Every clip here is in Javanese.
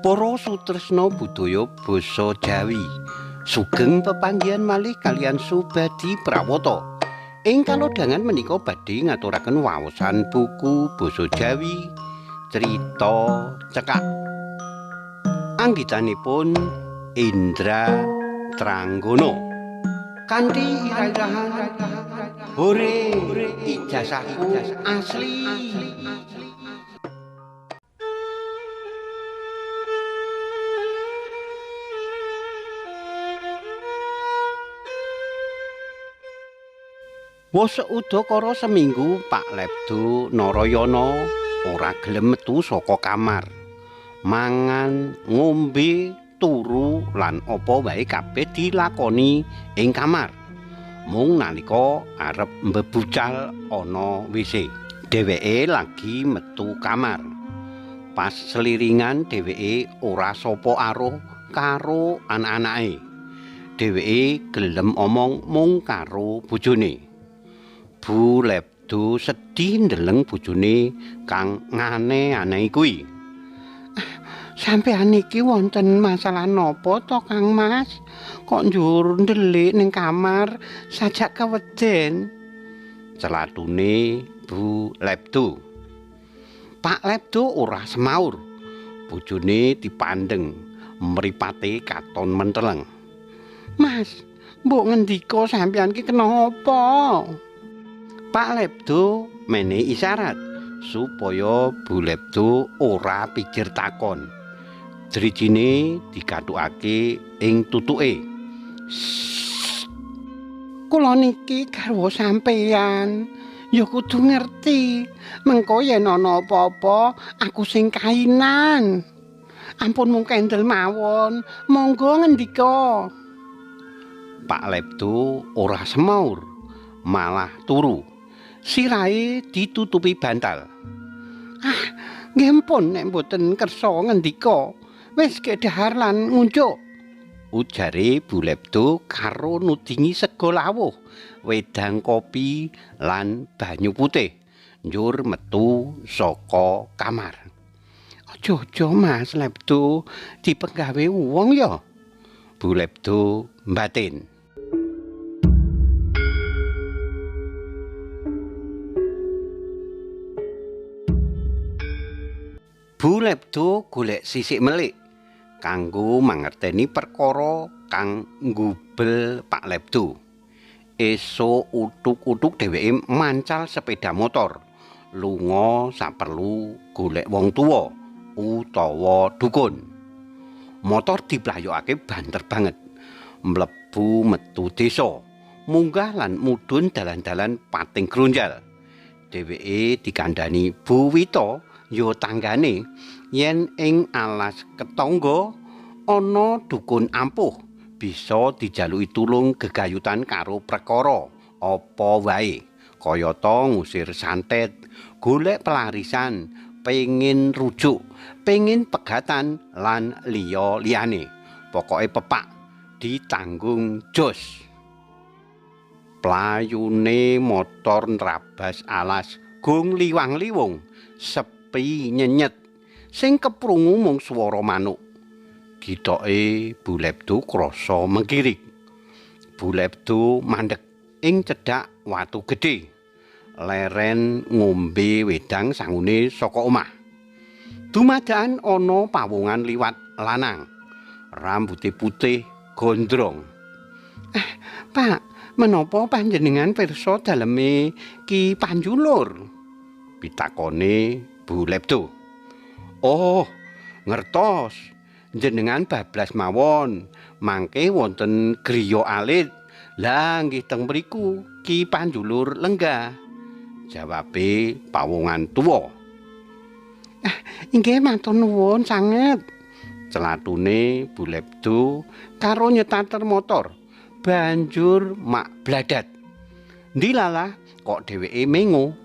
Para sutresna budaya basa Jawi, sugeng pepanggihan malih kaliyan Subadi Prawata. Ing kalodhangan menika badhe ngaturaken waosan buku basa Jawi Crita Cekak. Anggitanipun Indra Tranggono. Kanthi irah-irahan hore ijazahku asli. Wis udakara seminggu Pak Lebdo Narayana ora gelem metu saka kamar. Mangan, ngombe, turu lan apa wae kabeh dilakoni ing kamar. Mung nalika arep mbebucal ana WC, dheweke lagi metu kamar. Pas seliringan dheweke ora sapa aruh karo anak-anake. Dheweke gelem omong mung karo bojone. Bu Lebdo sedih ndeleng bojone kang ngane-aneh kuwi. Sampeyan iki wonten masalah napa to, Kang Mas? Kok njur ndelik ning kamar sajak keweden? Celatune Bu Lebdo. Pak Lebdo ora semaur. Bojone dipandeng, mripate katon menteleng. Mas, mbok ngendika sampeyan ki kena apa? Pak Lebdo menehi isyarat supaya Bu Lebdo ora pikir takon. Drijine digathukake ing tutuke. Kula niki garwa sampeyan, ya kudu ngerti. Mengko yen ana apa-apa, aku sing kainan. Ampun mung kendel mawon, monggo ngendika. Pak Lebdo ora semaur, malah turu. Sirahe ditutupi bantal. Ah, nggih pun nek mboten kersa ngendika. Wis kedahar lan ngunjuk. Ujare Bu Lebdo karo nudingi sega lawuh, wedang kopi lan banyu putih. Njur metu saka kamar. Aja-aja Mas Lebdo dipenggawe wong ya. Bu Lebdo mbatin. Bu Lebdo golek sisik melik kanggo mangerteni perkara kang nggubel Pak Lebdo. Esuk utuk-utuk dheweke mancal sepeda motor, lunga saperlu golek wong tuwa utawa dukun. Motor diplayokake banter banget, mlebu metu desa, munggah lan mudhun dalan-dalan pating grunjal. Dheweke dikandhani Bu Wito, yo tanggane, yen ing alas ketangga ana dukun ampuh bisa dijaluki tulung gegayutan karo perkara apa wae, kayata ngusir santet, golek pelarisan, pengin rujuk, pengin pegatan lan liya-liyane. Pokoke pepak ditanggung jos. Playune motor nrabas alas gong liwang-liwung, sepi nyenyet, sing keprungu mung swara manuk. Gitoke Bu Lebdo krasa mengkirik. Bu Lebdo mandeg ing cedhak watu gedhe, leren ngombe wedang sangune saka omah. Dumadakan ana pawongan liwat lanang, rambute putih gondrong. Pak, menapa panjenengan pirsa daleme Ki Panjulur? Pitakone Bu Lebdo. Oh, ngertos. Jenengan bablas mawon, mangke wonten griya alit. Lah nggih teng mriku Ki Panjulur lenggah. Jawabe pawongan tuwa. Inggih matur nuwun sanget. Celatune Bu Lebdo karo nyetater motor banjur mak bladat. Ndilalah kok dheweke mengo.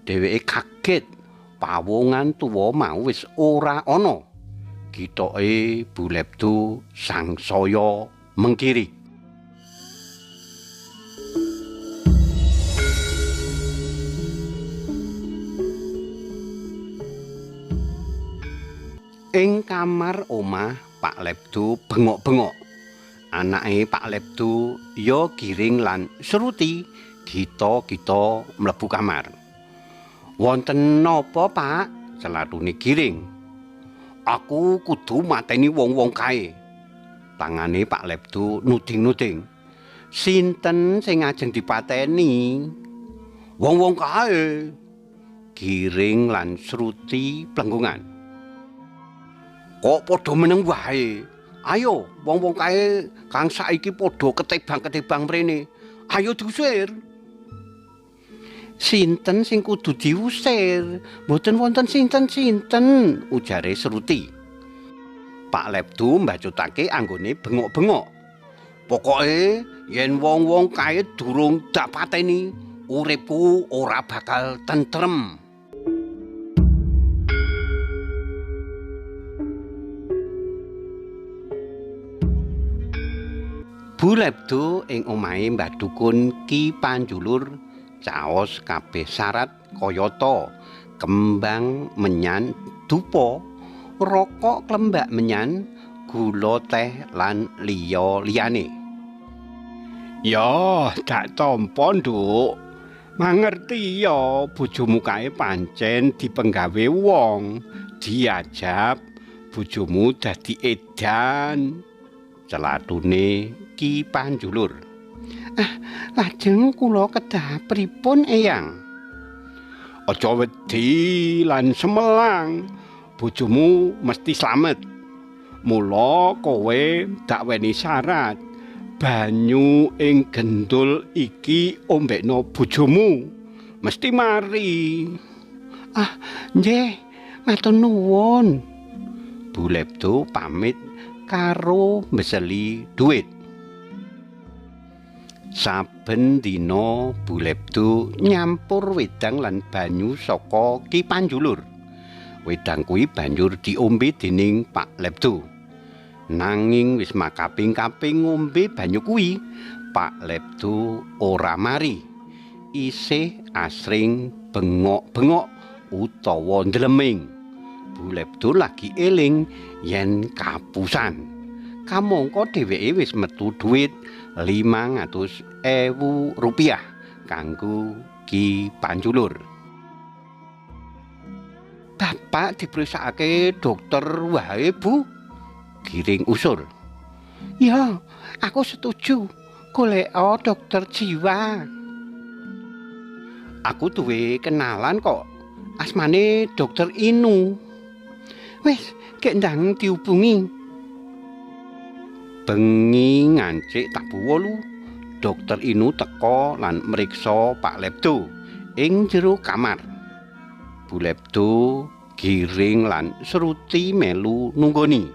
Dheweke kaget, pawongan tuwa mau wis ora ana. Gitoke Bu Lebdo sangsaya mengkiri. Ing kamar omah Pak Lebdo bengok-bengok. Anake Pak Lebdo ya Giring lan Sruti gita-gita mlebu kamar. Wonten napa, Pak? Celatune Giring. Aku kudu mateni wong-wong kae. Tangane Pak Lebdo nuding-nuding. Sinten sing ajeng dipateni? Wong-wong kae. Giring lan Sruti plenggungan. Kok padha meneng wae? Ayo, wong-wong kae kang saiki padha ketebang-ketebang mrene. Ayo diusir. Sinten sing kudu diusir? Mboten wonten sinten-sinten, ujare Sruti. Pak Lebdo mbacutake anggone bengok-bengok. Pokoke yen wong-wong kae durung dak pateni, uripku ora bakal tentrem. Bu Lebdo ing omahe Mbah Dukun Ki Panjulur caos kabeh syarat kayata kembang menyan dupa, rokok klembak menyan, gula teh lan liya-liyane. Ya, dak tampa, Nduk. Mangerti ya, bojomu kae pancen dipenggawe wong, diajab bojomu dadi edan. Celatune Ki Panjulur. Ah, lajeng kula kedah pripun, Eyang? Aja wedi lan semelang, bojomu mesti slamet. Mula kowe dak weni syarat, banyu ing gendul iki ombekno bojomu, mesti mari. Ah, nggih, matur nuwun. Bu Lebdo pamit karo mbeseli duit. Saben dina Bu Lebdo nyampur wedang lan banyu saka Ki Panjulur. Wedang kuwi banjur diombe dening Pak Lebdo. Nanging wis makaping-kaping ngombe banyu kuwi, Pak Lebdo ora mari. Isih asring bengok-bengok utawa ndleming. Bu Lebdo lagi eling yen kapusan. Kamangka dheweke wis metu dhuwit 500.000 rupiah kanggo Ki Panjulur. Bapak dipriksake dokter wae, Bu. Giring usul. Ya, aku setuju. Goleka dokter jiwa. Aku duwe kenalan kok. Asmane Dokter Inu. Wis, gek ndang dihubungi. Bengi ngancik tabu 8, Dokter Inu teka lan mriksa Pak Lebdo ing jero kamar. Bu Lebdo, Giring lan Sruti melu nunggoni.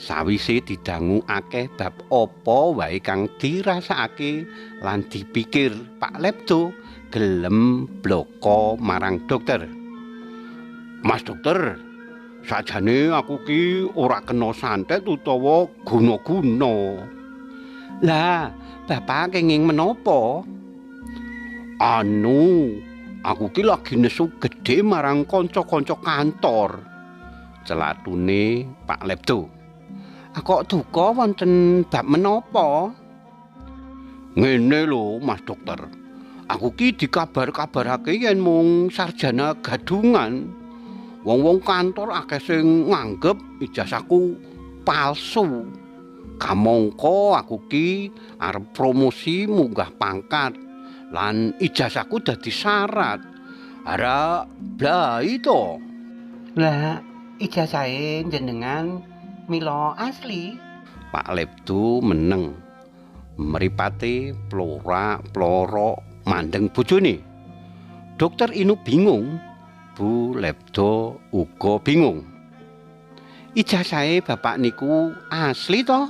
Sawise didangu akeh bab apa wae kang dirasakake lan dipikir, Pak Lebdo gelem bloko marang dokter. Mas dokter, sajane aku ki ora kena santet utawa guna-guna. Lah, bapak kenging menapa? Anu, aku ki lagi nesu gedhe marang kanca-kanca kantor. Celatune Pak Lebdo. Kok duka wonten bab menapa? Ngene lho, Mas Dokter. Aku ki dikabar-kabarake yen mung sarjana gadungan. Wong-wong kantor akeh sing nganggep ijazahku palsu. Kamangka aku ki arep promosi munggah pangkat lan ijazahku dadi syarat. Ara blai to. Lah, ijazahe jenengan mila asli? Pak Lebdo meneng. Mripate plorak-plorok mandeng bojone. Dokter Inu bingung. Bu Lebdo uga bingung. Ijazahe bapak niku asli to?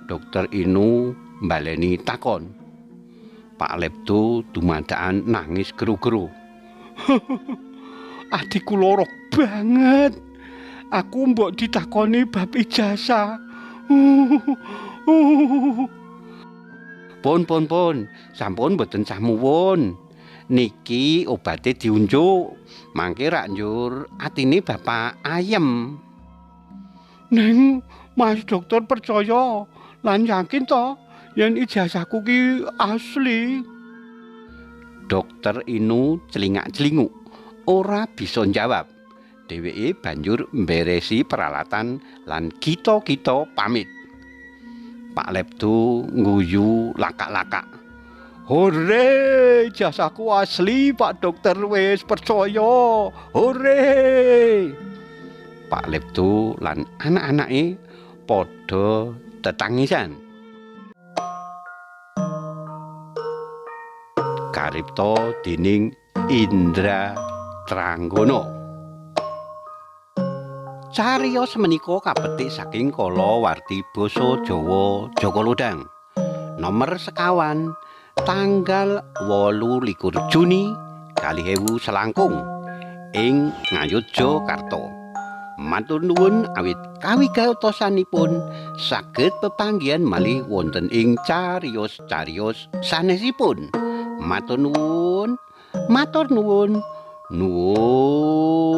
Dokter Inu mbaleni takon. Pak Lebdo dumadakan nangis geru-geru. Adikku loro banget. Aku mbok ditakoni bab ijazah. Pun pun pun, sampun mboten samuwun. Niki obate diunjuk, mangke rak njur atine bapak ayem. Neng Mas Dokter percaya lan yakin to yen ijazahku ki asli. Dokter Inu celingak-celinguk, ora bisa njawab. Dheweke banjur mberesi peralatan lan kita-kita pamit. Pak Lepto ngguyu lakak-lakak. Hore, ijazahku asli, Pak Dokter wis percaya. Hore. Pak Lepto lan anak-anake padha tetangisan. Karipta dening Indra Tranggono. Cariyos menika kapetik saking kalawarti basa Jawa Jaka Lodhang. Nomer sekawan tanggal 28 Juni 2000 ing Ngayogyakarta. Matur nuwun awit kawigatosanipun saged pepanggihan malih wonten ing cariyos-cariyos sanesipun. Matur nuwun, matur nuwun, nuwun.